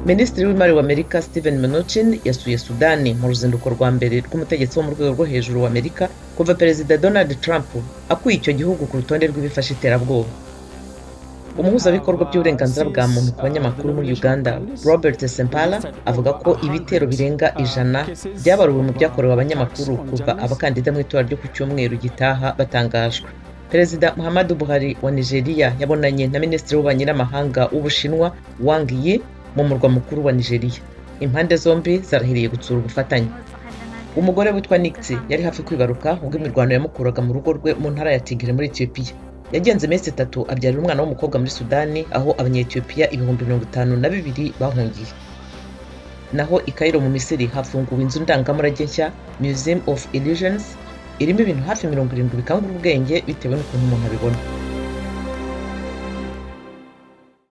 Minisitiri w'Imari wa Amerika Steven Mnuchin yasuye Sudani mu ruzinduko rwa mbere rw'umutegetsi wo mu rwego rwo hejuru wa Amerika kuva Perezida Donald Trump akuye icyo gihugu ku rutonde rw'ibifasha iterabwoba. Umuhuzabikorwa by'uburenganzira bwa muntu ku banyamakuru muri Uganda, Robert Sempala, avuga ko ibitero birenga 100 byabaruwe mu byakorewe abanyamakuru kuva abakandida mu itora ryo ku cyumweru gitaha batangajwe. Perezida Muhammadu Buhari wa Nigeria yabonanye na Minisitiri w'Ububanyi n'Amahanga w'Ubushinwa Wang Yi mu murwa mukuru wa Nigeria. Impande zombi zarahiriye gutsura ubufatanye. Umugore witwa Nixi yari hafi kwibaruka ubwo imirwano yamukuraga mu rugo rwe mu ntara ya Tigre muri Etiyopiya. Yagenze iminsi 3 abyarira umwana w'umukobwa muri Sudani, aho Abanyetiyopiya 52,000 bahungiye. Naho i Cairo mu Misiri hafunguwe inzu ndangamurage nshya, Museum of Illusions, irimo ibintu hafi 70 bikangura ubwenge bitewe n'ukuntu umuntu abibona.